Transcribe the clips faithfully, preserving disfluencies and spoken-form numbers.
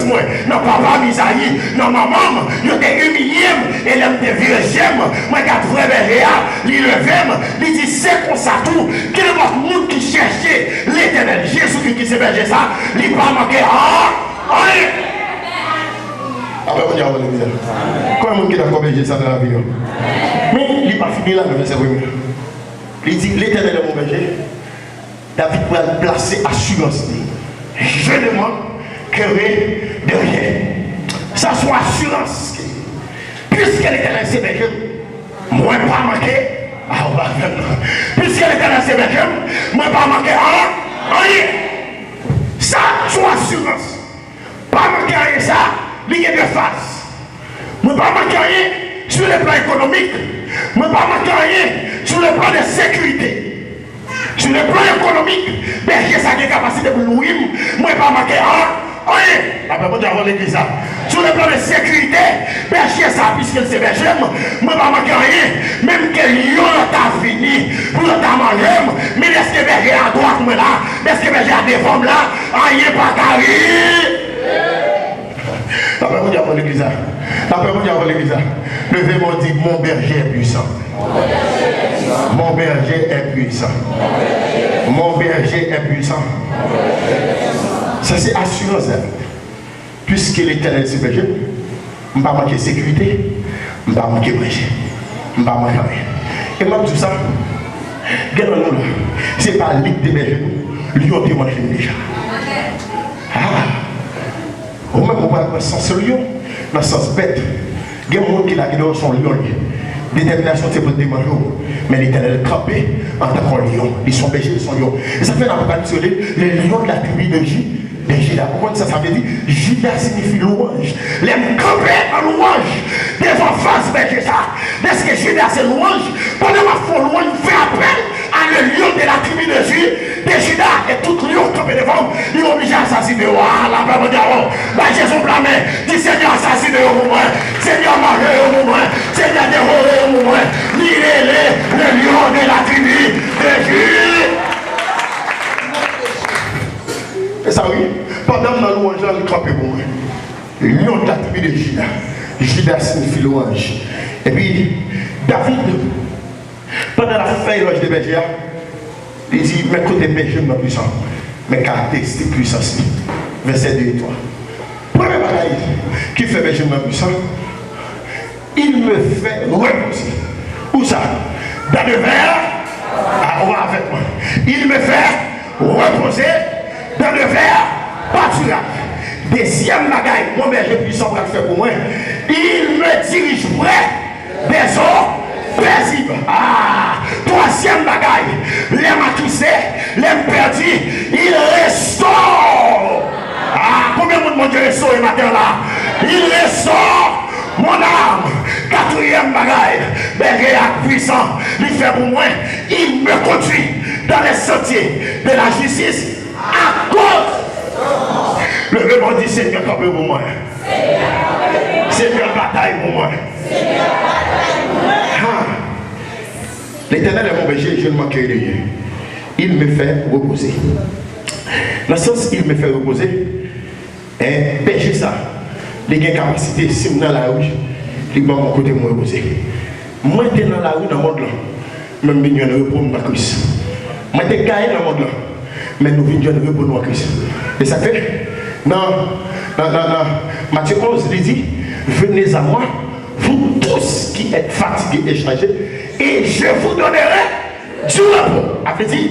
mwen, nan papa m Izayi, nan manman m, yo te imilye m, e lè m te vire je m, mwen gad vrè bèje a, li leve m, li di, se konsa tou, kenenpòt moun ki chèche Letènèl Jezikri ki se bèje sa, li pa manke an, anyen. Apre Bondye a legliz la. Konbyen moun ki dakò bèje sa nan lavi yo? Men, li pa fini la nan vèsè premye. Li di, Letènèl est mon berger. David pral plase asirans li. Je ne manquerai de rien. Sa se yon asirans. Piske Letènèl se bèje m, mwen pa manke. A, ou pa fè m non. Piske Letènèl se bèje m, mwen pa manke an, anyen. Sa se yon asirans. Pa manke anyen sa, li gen de faz. Mwen pa manke anyen sou le plan ekonomik. Mwen pa manke anyen sou le plan de sekirite. Sou le plan ekonomik, bèje sa gen kapasite pou nouri m. Mwen pa manke an, anyen. Apre Bondye a legliz la. Sou le plan de sekirite, bèje sa, piske l se bèje m, mwen pa manke anyen. Menm ke lyon an ta vini pou yo ta manje m, men dèske bèje a adwat mwen la, dèske bèje a devan m la, anyen pa ka ri. Lapè Bondye avè legliz la. Lapè Bondye avè legliz la. Leve men w, di, mon berger est puissant. Mon berger est puissant. Mon berger est puissant. Sa se asirans David. Piske Letènèl se bèje m, m pa manke sekirite, m pa manke manje, m pa manke anyen. E m ap di w sa, gen nan nou la, se pa li k te bèje nou, lyon te manje n deja. Ah! Ou menm ou pral pran sans lyon nan sans bèt. Gen moun ki lage deyò se yon lyon l ye. Detèminasyon se pou l te manje w. Men Letènèl kanpe antanke yon lyon. Li se yon bèje, li se yon lyon. E sa fè nan Apokalips yo rele le lion de la tribu de Ju-, de Juda. Ou konn sa sa vle di? Juda siyifi lwanj. Lè m kanpe an lwanj devan fas bèje sa, dèske Juda se lwanj, pandan m ap fè yon lwanj, m fè apèl à le lion de la tribu de Ju-, de Juda, e tout lyon k kanpe devan m, li oblije asasinen yo. Ah, lapè Bondye avè w. Bay Jezi yon pla men. Di, Senyè, asasinen yo pou mwen. Senyè, manje yo pou mwen. Senyè, devore yo pou mwen. Li rele le lion de la tribu de Ju-. E sa wi, pandan m nan lwanj lan, li kanpe pou mwen. Lion de la tribu de Juda. Juda siyifi lwanj. Epi, David, pandan l ap fè elòj de bèje a, li di, men kote bèje m nan pwisan, men karakteristik pwisans li. Vèsè de e twa. Premye bagay ki fè bèje m nan pwisan, il me fait reposer. Où ça? Dans de verts, ah, ou avèk mwen. Il me fait reposer dans de verts pâturages. Dezyèm bagay, mon berger puissant pral fè pou mwen, il me dirige près des eaux paisibles. Ah, twazyèm bagay, lè m atrise, lè m pèdi, il restaure. Ah, konbyen moun Bondye restore maten la? Il restaure mon âme. Katriyèm bagay, bèje a pwisan, li fè pou mwen, il me conduit dans les sentiers de la justice à cause. Leve men w, di, Senyè, kanpe pou mwen. Senyè, batay pou mwen. Ha. L'Éternel est mon berger, je ne manquerai de rien. Il me fait reposer. Nan sans il me fait reposer, en, bèje sa, li gen kapasite, si m nan lari, li ban mwen kote m repoze. Mwen te nan lari nan mond lan, men m vin jwenn repo m nan Kris. Mwen te gaye nan mond lan, men nou vin jwenn repo nou an Kris. E sa k fè, nan, nan, nan, nan Matye onz, li di, venez à moi, vous tous qui êtes fatigués et chargés, et je vous donnerai du repos. A vle di,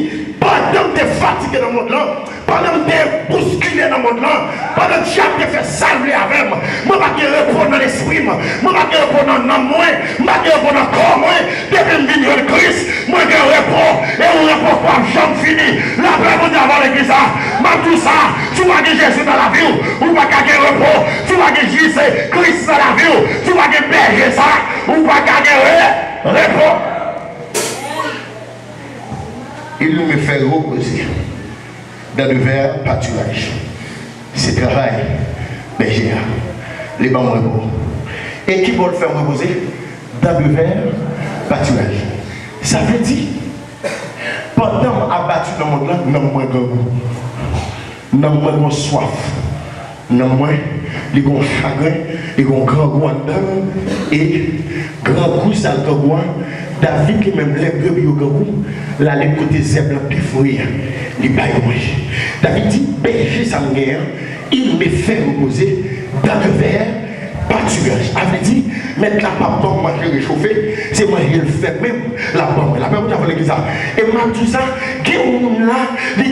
pandan m te fatige nan mond lan, pandan m te bouskile nan mond lan, pandan dyab te fè sa l vle avè m, mwen pa t gen repo nan lespri m, mwen pa t gen repo nan nanm mwen, m pa t gen repo nan kò mwen. Depi m vin jwenn Kris, mwen gen repo, e yon repo k p ap janm fini. Lapè Bondye avè w, legliz la. M ap di w sa, si w pa gen Jezi nan lavi w, ou pa ka gen repo. Si w pa gen Jezi Kris nan lavi w, si w pa gen bèje sa, ou pa ka gen re-, repo. Il me fait reposer dans de verts pâturages. Se travay bèje a. Li ban mwen repo. E ki bò l fè m repoze? Dans de verts pâturages. Sa vle di, pandan m abati nan mond lan, nanm mwen grangou. Nanm mwen gen swaf. Nanm mwen, li gon chagren, li gon grangou anndan l, e grangou sa l grangou a, David li menm, lè brebi yo grangou, l ale kote zèb lan pi fre a, li ba yo manje. David di, bèje sa m genyen an, il me fait reposer dans de verts pâturages. A vle di, mèt la p ap ban m manje rechofe, se manje l fè menm, l ap ban mwen. Lapè Bondye avè legliz la. E m ap di w sa, gen yon moun la, li